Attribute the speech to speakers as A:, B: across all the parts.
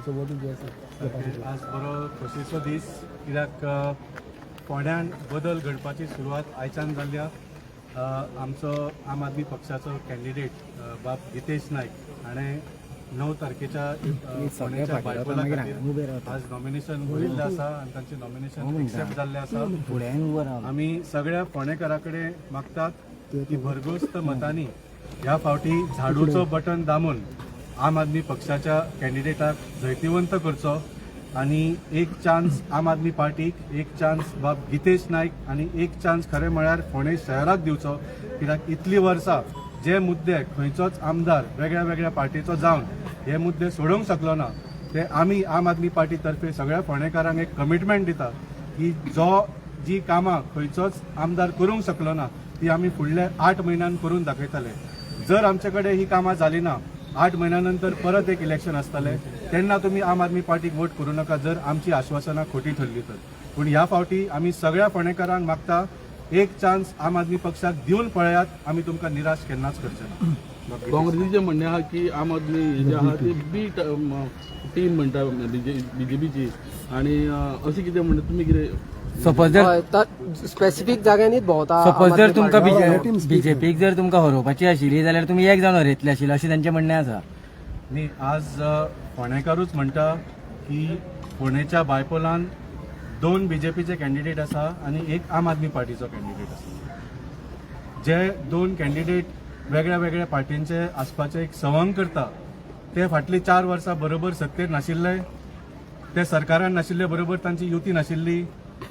A: So what is your
B: आज बरो खोशयेचो दीस, कित्याक फोंड्यान बदल घडपाची सुरवात आयच्यान जाल्ल्या. आमचो आम आदमी पक्षाचो कॅन्डिडेट बाब गितेश नायक हाणें 9 तारखेच्या फोंडेच्या बायपोला खातीर आज नॉमिनेशन भरिल्लें आसा आनी तांचें नॉमिनेशन एक्सेप्ट जाल्लें आसा. आमी सगळ्या फोंडेकारा कडेन मागतात की भरघोस्त मतांनी ह्या फावटी झाडूचो बटन दामून आम आदमी पक्षाच्या कॅन्डिडेटाक जैतिवंत करचो आनी एक चान्स आम आदमी पार्टीक, एक चान्स बाब गितेश नायक आनी एक चान्स खरें म्हळ्यार फोंडें शहराक दिवचो, कित्याक इतलीं वर्सां जे मुद्दे खंयचोच आमदार वेगळ्या वेगळ्या पार्टीचो जावन हे मुद्दे सोडोवंक शकलो ना, ते आमी आम आदमी पार्टी तर्फे सगळ्या फोंडेकारांक एक कमिटमेंट दिता की जो जी कामां खंयचोच आमदार करूंक शकलो ना, ती आमी फुडल्या 8 म्हयन्यान करून दाखयतले. जर आमचे कडेन ही कामां जाली ना, 8 म्हयन्या नंतर परत एक इलेक्शन आसतलें, तेन्ना तुमी आम आदमी पार्टीक वोट करूं नाका, जर आमची आश्वासनां खोटी ठरली तर. पूण ह्या फावटी आमी सगळ्या फोंडेकारांक मागता, एक चान्स आम आदमी पक्षाक दिवन पळयात, आमी तुमकां निराश केन्नाच करचे ना.
C: काँग्रेसीचें म्हणणें आहा की आम आदमी हे जे आहा ती बी टीम म्हणटा बीजेपीची आनी अशें कितें म्हणटा, तुमी कितें?
D: सपोज जर
E: हय, स्पेसिफीक जाग्यांनीच भोंवता आम
D: सपोज जर
E: आदमी
D: तुमकां
E: पार्टी.
D: बीजेपीक जर तुमकां हरोवपाची आशिल्ली जाल्यार तुमी एक जावन हरयतले आशिल्ले, अशें तांचें म्हणणें आसा.
B: न्ही, आज फोंडेकारूच म्हणटा की फोंडेच्या बायपोलान दोन बीजेपीचे कॅन्डिडेट आसा आनी एक आम आदमी पार्टीचो कॅन्डिडेट आसा. जे दोन कॅन्डिडेट वेगळ्या वेगळ्या पार्टींचे आसपाचें एक सवंग करता, ते फाटलीं 4 वर्सां बरोबर सत्तेर नाशिल्ले, ते सरकारान नाशिल्ले, बरोबर तांची युती नाशिल्ली.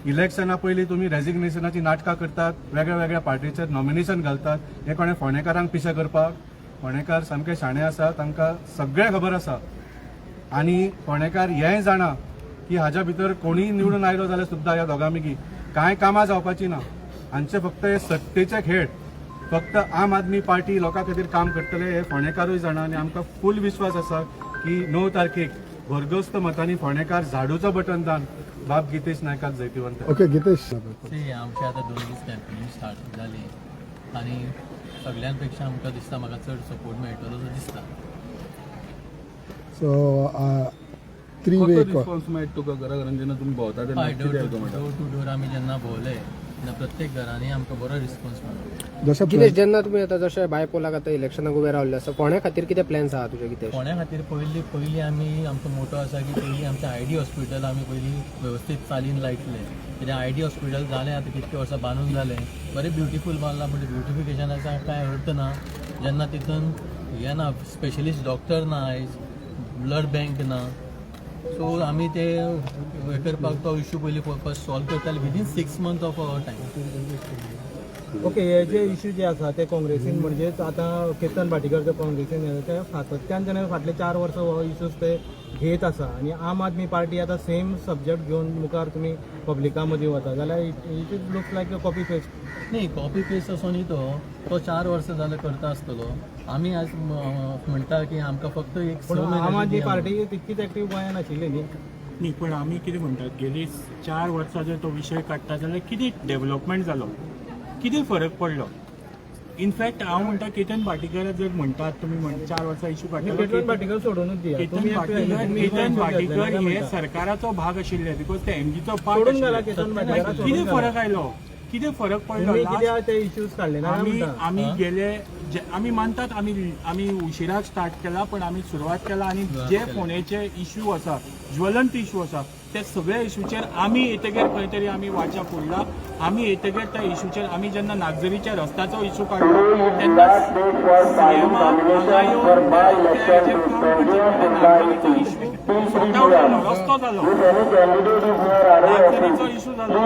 B: इलेक्शना पयलीं तुमी रेजिग्नेशनाची नाटकां करतात, वेगळ्या वेगळ्या पार्टीचेर नॉमिनेशन घालतात. हे कोणें फोंडेकारांक पिशे करपाक? फोंडेकार सामके शाणे आसा, तांकां सगळें खबर आसा आनी फोंडेकार हेंय जाणा की हाज्या भितर कोणीय निवडून आयलो जाल्यार सुद्दां ह्या दोगां मिगी कांय कामां जावपाची ना. हांचे फक्त हे सत्तेचे खेळ. फक्त आम आदमी पार्टी लोकां खातीर काम करतले हे फोंडेकारूय जाणा आनी आमकां फूल विश्वास आसा की 9 तारखेक भरघोस्त मतांनी फोंडेकार झाडूचो बटन दान बाब गितेश नायकाक जैतिवंत.
A: ओके गितेश.
F: सी, आमचे आतां 2 दीस कॅम्पेनींग स्टार्ट जाली आनी सगळ्यां पेक्षा आमकां दिसता, म्हाका चड सपोर्ट मेळटलो असो दिसता.
A: सो थ्री
C: कसो
A: वे
C: रिस्पॉन्स मेळटा तुका घरा घरान जेन्ना तुमी भोंवता तेन्ना?
F: हय,
C: कितें
F: डोर
C: मेळटा?
F: टू डोर आमी जेन्ना भोंवले तेन्ना प्रत्येक घरांनी आमकां बरो रिस्पॉन्स मेळ्ळो.
A: जशें
E: कितें, जेन्ना तुमी आतां जशें बायपोलाक आतां इलेक्शनाक उबे रावल्ले आसा, फोंड्या खातीर कितें प्लॅन्स आहा तुजे, कितें?
F: फोंड्या खातीर पयलीं पयलीं आमी आमचो मोटो आसा की पयलीं आमचें आयडी हॉस्पिटल आमी पयलीं वेवस्थीत चालीन लायतले, कित्याक आयडी हॉस्पिटल जालें आतां कितके वर्सां बांदून जालें, बरें ब्युटिफूल बांदलां, पूण ब्युटिफिकेशनाचा कांय अर्थ ना जेन्ना तितून हें ना, स्पेशलिस्ट डॉक्टर ना आयज, ब्लड बँक ना. सो आमी ते हें करपाक तो इशू पयलीं फर्स्ट सॉल्व करताले within 6 month of our time.
G: Okay, हे जे इश्यू जे आसा ते काँग्रेसीन, म्हणजेच आतां केतन भाटीकर जे काँग्रेसीन येयले, ते सातत्यान तेणे फाटले 4 वर्सां हो इश्यूज ते घेत आसा आनी आम आदमी पार्टी आतां सेम सब्जक्ट घेवन मुखार तुमी पब्लिका मदीं वता जाल्यार it is looks like a copy paste.
F: न्ही, कॉपी पेस्ट असो न्ही. तो तो 4 वर्सां जालें करता आसतलो. आमी आज म्हणटा की आमकां फक्त एक स
G: पूण आम
F: म्हयन्याचे
G: आदमी
F: दिया म्हणून.
G: पार्टी तितकीच एक्टीव गोंयांत आशिल्ली न्ही.
H: न्ही, पण आमी कितें म्हणटात, गेली 4 वर्सां जर तो विशय काडटा जाल्यार कितें डेव्हलपमेंट जालो, कितें फरक पडलो? इनफॅक्ट हांव म्हणटा, केतन भाटीकर जर म्हणटात तुमी 4 वर्सां इशू
G: केतन
H: काडटा,
G: भाटीकर सोडूनच दिया.
H: केतन
G: तुमी
H: भाटीकर, केतन भाटीकर हे सरकाराचो भाग आशिल्ले, because ते एमजीचो पार्ट.
G: सोडून घाला केतन भाटीकराक.
H: कितें फरक आयलो, कितें फरक पडलो?
G: तुमी
H: Last
G: कित्याक ते इश्यूज काडले ना
H: आमी
G: म्हणटा?
H: आमी गेले आमी मानतात, आमी आमी उशिरा स्टार्ट केला, पण आमी सुरवात केला आनी जे फोंडेचे इश्यू आसा, ज्वलंत इश्यू आसा, ते सगळ्या इश्यूचेर आमी येतगीर खंय तरी आमी वाचा फोडला. आमी येतगीर त्या इश्यूचेर आमी जेन्ना नागझरीच्या रस्त्याचो इश्यू काडलो तेन्ना सीएमाक हांगा येवन तेजेर काम करचें पडलें. नागझरीचो इश्यू सॉर्ट आउट जालो, रस्तो जालो, नागझरीचो इश्यू जालो.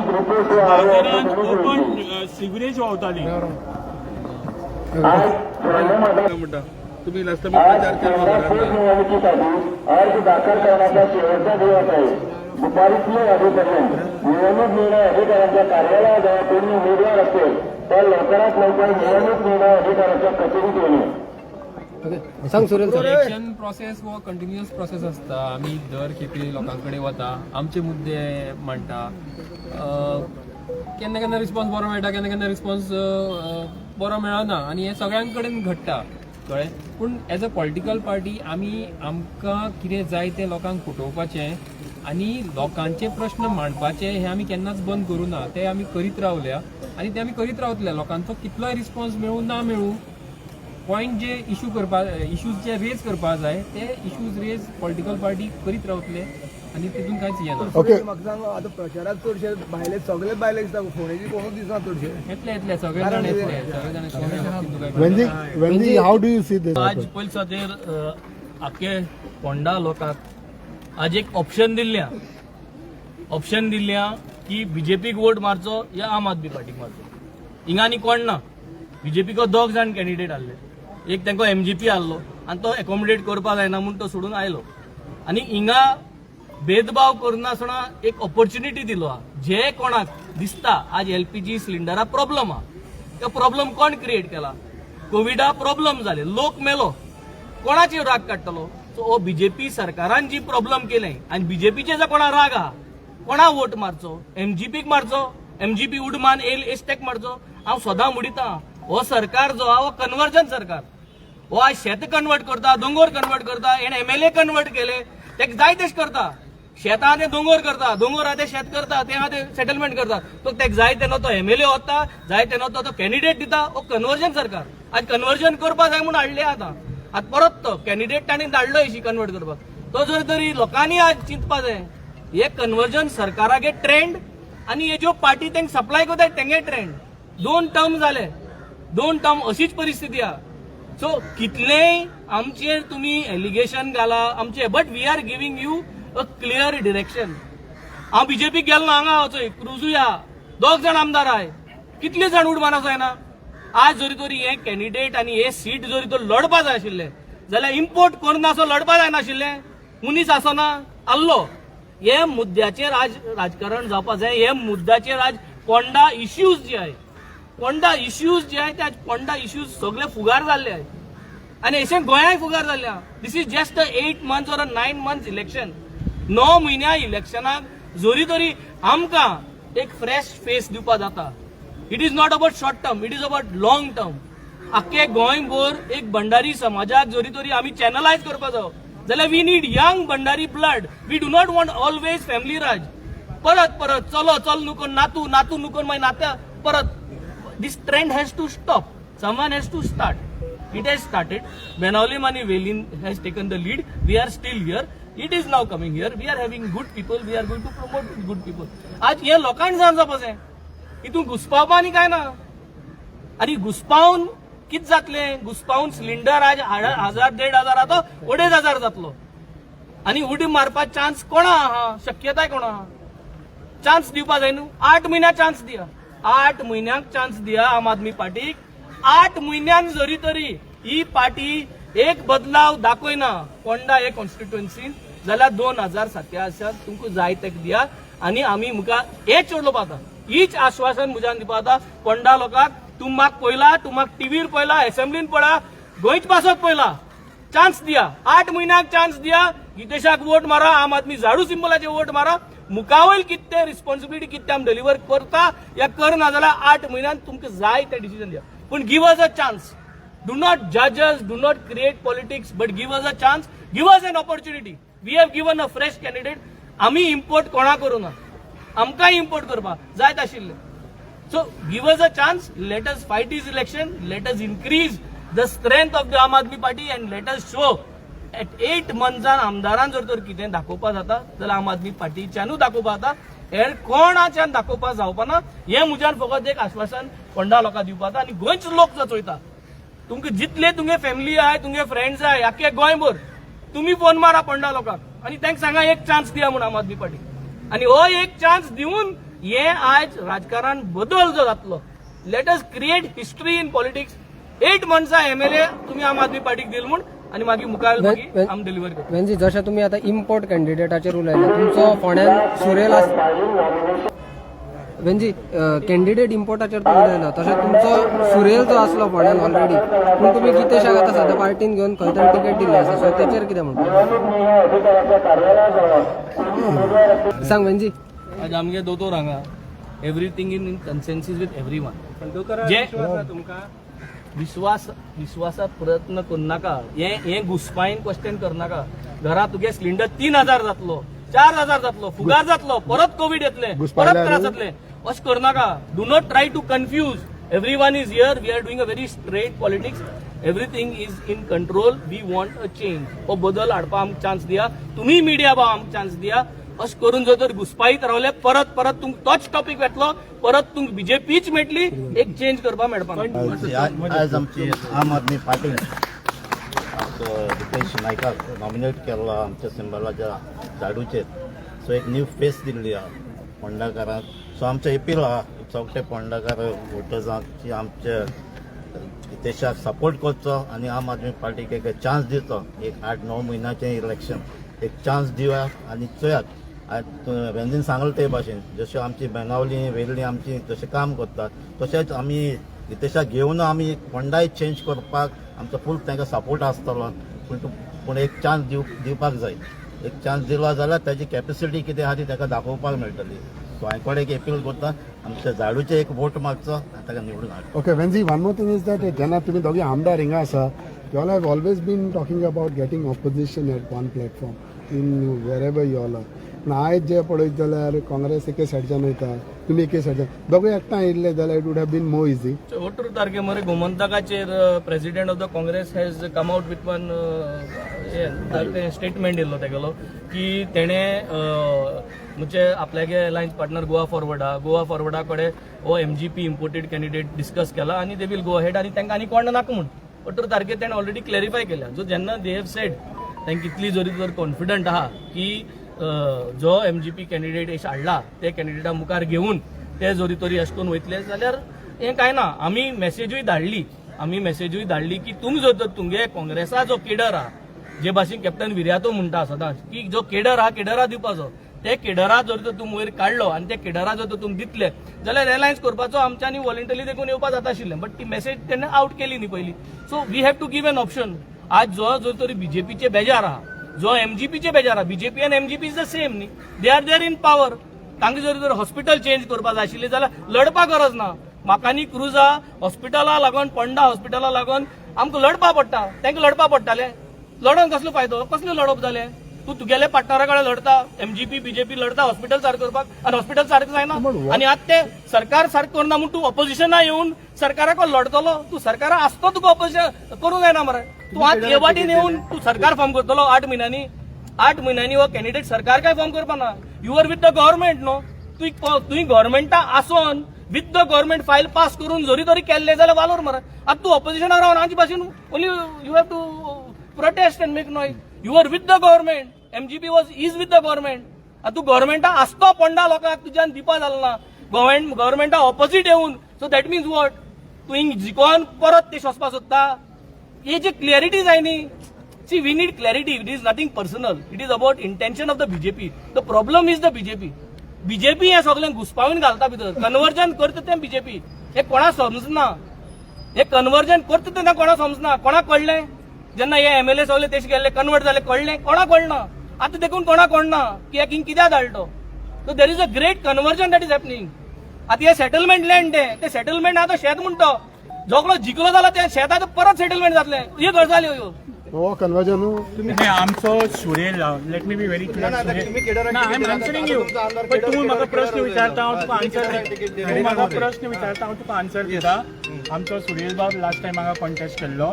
H: बाजारान ओपन सिवरेज व्हांवताली.
C: म्हणटा तुमी लास्ट टायम प्रचार केलो घरान.
I: निवडणुकीसाठी अर्ज दाखल करण्याचा शेवटचा दिवस आहे दुपारी 3 वाजेपर्यंत. निवडणूक निर्णय अधिकाऱ्यांच्या कार्यालयाजवळ कोणी उमेदवार असेल तर लवकरात लवकर निवडणूक निर्णय अधिकाऱ्याच्या कचेरीत येणे.
E: ओके, सांग सुरेल सर.
J: इलेक्शन प्रोसेस हो कंटिन्युअस प्रोसेस आसता. आमी दर खेपे लोकां कडेन वता, आमचे मुद्दे मांडटा. केन्ना केन्ना रिस्पॉन्स बरो मेळटा, केन्ना केन्ना रिस्पॉन्स बरो मेळना आनी हें सगळ्यां कडेन घडटा. कळ्ळें. पूण एज अ पॉलिटिकल पार्टी आमी आमकां कितें जाय तें लोकांक पटोवपाचें आनी लोकांचे प्रश्न मांडपाचे हे आमी केन्नाच बंद करूं ना. ते आमी करीत रावल्या आनी ते आमी करीत रावतले. लोकांचो कितलोय रिस्पॉन्स मेळूं ना मेळूं, पॉयंट जे इशू करपा, इश्यूज जे रेज करपा जाय, ते इश्यूज रेज पॉलिटिकल पार्टी करीत रावतले आनी तितून कांयच येना.
A: ओके, म्हाका सांग, आतां प्रचारात चडशे भायले, सगळे भायले दिसता, फोंडेचे कोणूच दिसना चडशे.
J: येतले, येतले, सगळे जाण येतले, सगळे जाण येतले.
A: Venzy, Venzy, how do you see this?
F: आज पयलीं खातीर आख्खे फोंडा लोकांक आज एक ऑप्शन दिल्लें, ऑप्शन दिल्लें की बीजेपीक वोट मारचो या आम आदमी पार्टीक मारचो. हिंगा आनी कोण ना. बीजेपीको दोग जाण कॅन्डिडेट आहले. एक तांकां एमजीपी आहलो आनी तो एकोमोडेट करपा जायना म्हूण तो सोडून आयलो. आनी हिंगा भेदभाव करनासतना एक ऑपॉर्च्युनिटी दिलो आहा. जे कोणाक दिसता आज एलपीजी सिलिंडरा प्रॉब्लम आहा, तो प्रॉब्लम कोण क्रिएट केला? कोविडा प्रॉब्लम जाले, लोक मेलो, कोणाचेर राग काडटलो? सो हो बीजेपी सरकारान जी प्रॉब्लम केले आनी बीजेपीचे जर कोणा राग आहा, कोणा वोट मारचो? एमजीपीक मारचो? एमजीपी उडमान येयल एस्टेक मारचो? हांव सदां म्हणिता, हो सरकार जो आहा हो कन्वर्जन सरकार. हो आज शेत कन्वर्ट करता, दोंगोर कन्वर्ट करता. हेणे एमएलए कन्वर्ट केले. तेका जाय तेश करता. शेतां ते दोंगोर करता, दोंगोर आहा ते शेत करता, ते आहा ते सेटलमेंट करता. तो तेका जाय तेन्ना तो एमएलए वता, जाय तेन्ना तो तो कॅन्डिडेट दिता. हो कन्वर्जन सरकार. आज कन्वर्जन करपा जाय म्हणून हाडले. आतां आतां परत तो कॅन्डिडेट तांणी धाडलो अशी कन्वर्ट करपाक. तो जर तरी लोकांनी आज चिंतपा जाय, हे कन्वर्जन सरकारागे ट्रेंड आनी हे ज्यो पार्टी तांकां सप्लाय करता तेंगे ट्रेंड. दोन टर्म जाले, दोन टर्म अशीच परिस्थिती आहा. सो कितलेय आमचेर तुमी एलिगेशन घाला आमचे, but we are giving you a clear direction. हांव बीजेपीक गेलो ना. हांगा वचय क्रुजूय आहा, दोग जाण आमदार आहाय, कितले जाण उडमाना जायना. आज जरी तरी हे कॅन्डिडेट आनी हे सीट जरी तर लढपा जाय आशिल्ले जाल्यार इम्पोर्ट करना असो लढपा जायनाशिल्ले. मनीस आसना आल्लो. हे मुद्द्याचेर आज राजकारण जावपा जाय. हे मुद्द्याचेर आज पोंडा इश्यूज जे आहे, पोंडा इश्यूज जे आहे, ते आज पोंडा इश्यूज सगळे फुगार जाल्ले आहे आनी अशें गोंयांय फुगार जाल्ले. This is just a 8 months or a 9 months election. 9 म्हयन्या इलेक्शनाक जरी तरी आमकां एक फ्रेश फेस दिवपा जाता. It is not about short term, it is about long term. आख्खे गोंयभर एक भंडारी समाजाक जरी तरी आमी चॅनलायज करपा जावो जाल्यार we need young Bhandari blood. We do not want always family राज. परत परत चलो चल नुकोन नातू, नातू नुकोन मागीर नात्या परत. This trend has to stop. Someone has to start. It has started. Benaulim and Velin has taken the lead. We are still here. It is now coming here. We are having good people. We are going to promote good people. आज हे लोकांक जाण जावपाचें, हितून घुसपावपा आनी काय ना. आनी घुसपावन कित जातलें? घुसपावन सिलिंडर आज हजार, 1,500 आहा, तो 2,500 जातलो आनी उडी मारपाक चान्स कोणा आहा? शक्यताय कोणा आहा? चान्स दिवपा जाय न्हू. 8 म्हयन्या चान्स दिया, 8 म्हयन्यांक चान्स दिया आम आदमी पार्टीक. 8 म्हयन्यान जरी तरी ही पार्टी एक बदलाव दाखयना पोंडा हे कॉन्स्टिट्युएन्सीन जाल्यार 2027 तुमकां जाय तेका दिया. आनी आमी मुखार हेच उलोवपा आतां, हीच आश्वासन म्हज्यान दिवपा जाता पोंडा लोकांक. तुमाक पयला, तुमाक टिवीर पळयला, असेंब्लीन पळयला, गोंयच पासत पळयला. चान्स दिया, 8 म्हयन्याक चान्स दिया. गितेशाक वोट मारा, आम आदमी झाडू सिंबलाचे वोट मारा. मुखावयल कितें रिस्पॉन्सिबिलिटी कितें आमी डिलिव्हर करता या करना जाल्यार 8 म्हयन्यान तुमकां जाय तें डिसिजन दिया. पूण give us a chance. Do not judge us, do not create politics, but give us a chance, give us an opportunity. We have given a fresh candidate. आमी इम्पोर्ट कोणा करूं ना, आमकांय इम्पोर्ट करपाक जायत आशिल्लें. So give us a chance. Let us fight this election. Let us increase the strength of the Aam Aadmi Party and let us show at 8 मंथसान आमदारान जर तर कितें दाखोवपा जाता जाल्यार आम आदमी पार्टीच्यानूय दाखोवपा जाता, हेर कोणाच्यान दाखोवपा जावपा ना. हें म्हज्यान फकत एक आश्वासन फोंडा लोकांक दिवपा जाता. आनी गोंयचे लोक जो चोयता, तुमकां जितले तुमगे फॅमिली आहाय, तुमगे फ्रेंड्स आहाय, आख्खे गोंयभर तुमी फोन मारा फोंडा लोकांक आनी तांकां सांगा एक चान्स दिया म्हूण आम आदमी पार्टी. आनी हो एक चान्स दिवन हे आयज राजकारण बदल जो जातलो, let us create history in politics. 8 मंथ्सा MLA तुम्ही आम आदमी पार्टीक दिल म्हूण आनी मागीर मुखार मागीर आमी डिलिव्हर करता.
E: वेन्झी, जशें तुमी आतां इम्पोर्ट कॅन्डिडेटाचेर उलयले, तुमचो फोंड्यान सुरेल आस. वेंजी, कॅन्डिडेट इम्पोर्टाचेर तूं उलयलो, तशें तुमचो सुरेल जो आसलो फोंड्यान ऑलरेडी, पूण तुमी गीतेशाक आतां सद्या पार्टीन घेवन खंय तरी तिकेट दिल्ली आसा, सो तेचेर कितें म्हणटा सांग वेंजी.
F: आज आमगे दोतोर हांगा, everything in consensus with everyone. जे
B: तुमकां.
K: विश्वास विश्वासा प्रयत्न करनाका. हे हे घुसपायन क्वेश्चन करनाका. घरा तुगे सिलिंडर 3000 जातलो, 4000 जातलो, फुगार जातलो, परत कोवीड येतले, परत त्रास जातले, अशें करनाका. Do not try to confuse. Everyone is here. We are doing a very straight politics. Everything is in control. We want a change. हो बदल हाडपा आमकां चान्स दिया तुम्ही. मिडिया भाव, आमकां चान्स दिया. अशें करून जर तर घुसपायत रावले, परत परत तुमकां तोच टॉपीक वेतलो, परत तुमकां बीजेपीच मेळटली. एक चेंज करपाक मेळपा ना.
L: आयज आमची आम आदमी पार्टी आमचो रितेश नायकाक नॉमिनेट केल्लो आमच्या सिंबलाच्या झाडूचेर. सो एक न्यू फेस दिल्ली आहा फोंडाकारांक. सो आमचें एपील आहा सगळे फोंडाकार वोटर्सांक की आमचे रितेशाक सपोर्ट करचो आनी आम आदमी पार्टीक एक चान्स दिवचो. एक 8-9 म्हयन्याचें इलेक्शन, एक चान्स दिवया आनी चोयात. वेंझीन सांगलें ते भाशेन, जशें आमची बेनावली वेर्ली आमची जशें काम करता, तशेंच आमी रितेशाक घेवन आमी फोंडाय चेंज करपाक आमचो फूल तांकां सपोर्ट आसतलो. पूण पूण एक चान्स दिवपाक जाय. एक चान्स दिलो जाल्यार ताजी कॅपेसिटी कितें आहा ती ताका दाखोवपाक मेळटली. सो हांवें कडेन एक एपील करता, आमच्या झाडूचे एक वोट मारचो आनी ताका निवडून हाडचो.
M: Okay, Venzy, one more thing is that जेन्ना तुमी दोगी आमदार हिंगा आसा, you all have always been talking about getting opposition at one platform in wherever you all are. पूण आयज जे पळयत जाल्यार काँग्रेस एके सायडच्यान वयता, तुमी एके सायडच्यान, दोगूय एकठांय येयल्ले जाल्यार it would have been more easy.
K: 18 तारखे मरे गोमंतकाचेर president of the Congress has come out with one statement येयल्लो तेगेलो की तेणे म्हणजे आपल्यागे अलायन्स पार्टनर गोवा फॉरवर्ड आहा, गोवा फॉरवर्डा कडेन हो एमजीपी इम्पोर्टेड कॅन्डिडेट डिस्कस केला आनी they will go ahead आनी तांकां आनी कोण नाका म्हूण 18 तारखेर तेणें ऑलरेडी क्लॅरिफाय केल्या. सो जेन्ना they have said, तांकां इतली जरी जर कॉन्फिडंट आहा की जो एमजीपी कॅन्डिडेट अशें हाडला ते कॅन्डिडेटा मुखार घेवन ते जरी तरी अशें करून वयतले जाल्यार हें कांय ना. आमी मेसेजूय धाडली, आमी मेसेजूय धाडली की तुमी जर तर तुमगे काँग्रेसा जो केडर आहा, जे भाशेन कॅप्टन विर्यातो म्हणटा सदांच की जो केडर आहा, केडरा दिवपाचो, ते केडरा जर तर तूं वयर काडलो आनी ते केडरा जर तर तुमी दितले जाल्यार अलायन्स करपाचो आमच्यांनी वॉलंटरी देखून येवपा जाता आशिल्लें. बट ती मेसेज तेणें आवट केली न्ही पयली. So we have to give an option. आज जो जर तरी बीजेपीचे बेजार आहा, जो एमजीपीचे बेजार आहा, BJP आनी MGP is the same न्ही, they are there in power. तांकां जर जर हॉस्पिटल चेंज करपा जाय आशिल्लें जाल्यार लढपा गरज ना. म्हाका न्ही क्रुजा हॉस्पिटला लागून, फोंडा हॉस्पिटला लागून आमकां लढपा पडटा, तांकां लढपा पडटालें. लढोन कसलो फायदो? कसलें लढप जालें? तूं तुगेले पार्टनरा कडेन लढता, एमजीपी बीजेपी लढता हॉस्पिटल सारकें करपाक आनी हॉस्पिटल सारकें जायना आनी आतां ते सरकार सारकें करना म्हूण तूं ऑपोजिशना येवन सरकाराक लढतलो. तूं सरकारा आसतो तुका ऑपोजिशन करूंक जायना मरे. तूं आतां हे वाटेन येवन तूं सरकार फॉर्म करतलो 8 म्हयन्यांनी? 8 म्हयन्यांनी हो कॅन्डिडेट सरकार काय फॉर्म करपा ना. You are with the government, न्हू? तुवें गव्हर्मेंटा आसोन with the government file pass करून जरी तरी केल्ले जाल्यार वालोर मरे. आतां तूं ऑपोजिशनाक रावन आमचे भाशेन only you have to protest and make noise. You are with the government. MGP was is with the government. आतां तूं गव्हर्मेंटा आसतो फोंडा लोकांक तुज्यान दिवपा जालें ना, गव्हर्मेंटा ऑपोजीट येवन. So that means what? तुवें जिकोन परत ते सोंसपा सोदता? हे जे क्लॅरिटी जाय न्ही. See, we need clarity. It is nothing personal. It is about intention of the BJP. The problem is the BJP. BJP हे सगळें घुसपावन घालता भितर. कन्वर्जन करता तें बीजेपी. हे कोणाक समजना. हे कन्वर्जन करता तेन्ना कोणाक समजना. कोणाक कळ्ळें जेन्ना हे एमएलए सगळे तेश गेल्ले, कन्वर्ट जाले, कळ्ळें कोणाक? कळना. आतां देखून कोणाक कळना की हे कित्याक धाडलो. So there is a great conversion that is happening. आतां हे सेटलमेंट लँड, ते सेटलमेंट आतां शेत म्हणटा, जोकडो जिखलो जाल्यार ते शेत आतां परत सेटलमेंट जातलें. ह्यो गजाली ह्यो.
M: हो कन्वर्जन.
H: नाही, आमचो सुरेल, let me be very clear. ना, I am answering you, but तूं म्हाका प्रश्न विचारता, हांव तुका आन्सर. तूं म्हाका प्रश्न विचारता, हांव तुका आन्सर दिता. आमचो सुरेल बाब लास्ट टायम हांगा कॉन्टेस्ट केल्लो.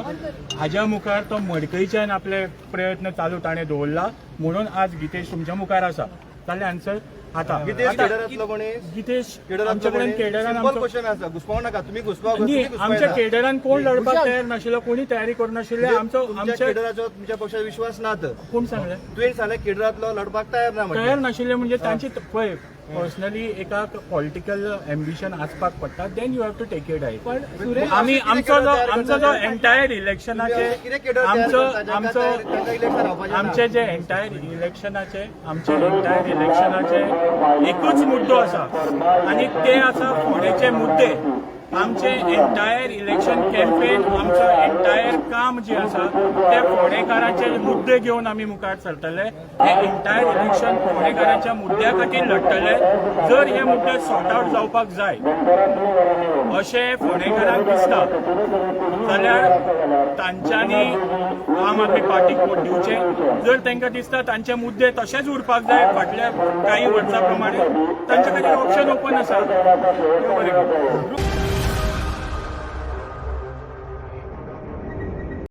H: हाज्या मुखार तो मडकयच्यान आपले प्रयत्न चालू ताणें दवरला म्हणून आज गितेश तुमच्या मुखार आसा. जालें आन्सर आतां.
A: गितेश
H: आतां
A: केडरांतलो कोणी?
H: गितेश
A: केडरांतलो
H: आमच्या कडेन
A: कोणी?
H: केडरान
A: सिंपल
H: आमचो
A: क्वेश्चन आसा, घुसपाव नाका तुमी. घुसपाव
H: न्ही, आमच्या केडरान कोण लढपाक तयार नाशिल्लो, कोणी तयारी करूं नाशिल्ले. आमचो
A: तुमच्या
H: आमच्या
A: केडराचो तुमच्या पक्षात विश्वास ना तर.
H: कोण सांगलें?
A: तुवें सांगलें केडरांतलो लढपाक तयार ना म्हटलें.
H: तयार नाशिल्ले म्हणजे तांची पळय, पर्सनली एका पॉलिटिकल एम्बिशन आसपाक पडटा, then you have to take it. I आमी आमचो जो एंटायर इलेक्शनाचे आमचो आमचो आमचे जे एंटायर इलेक्शनाचे आमचे एंटायर इलेक्शनाचे एकूच मुद्दो आसा आनी ते आसा फोंडेचे मुद्दे. आमचें एंटायर इलेक्शन कॅम्पेन, आमचो एंटायर काम जें आसा ते फोंडेकारांचे मुद्दे घेवन आमी मुखार सरतले. हे एंटायर इलेक्शन फोंडेकारांच्या मुद्द्या खातीर लढटले. जर हे मुद्दे सॉर्ट आउट जावपाक जाय अशें फोंडेकारांक दिसता जाल्यार तांच्यांनी आम आदमी पार्टीक वोट दिवचें. जर तांकां दिसता तांचे मुद्दे तशेच उरपाक जाय फाटल्या काही वर्सां प्रमाणे, तांचे खातीर ऑप्शन ओपन आसा. देव बरें करूं.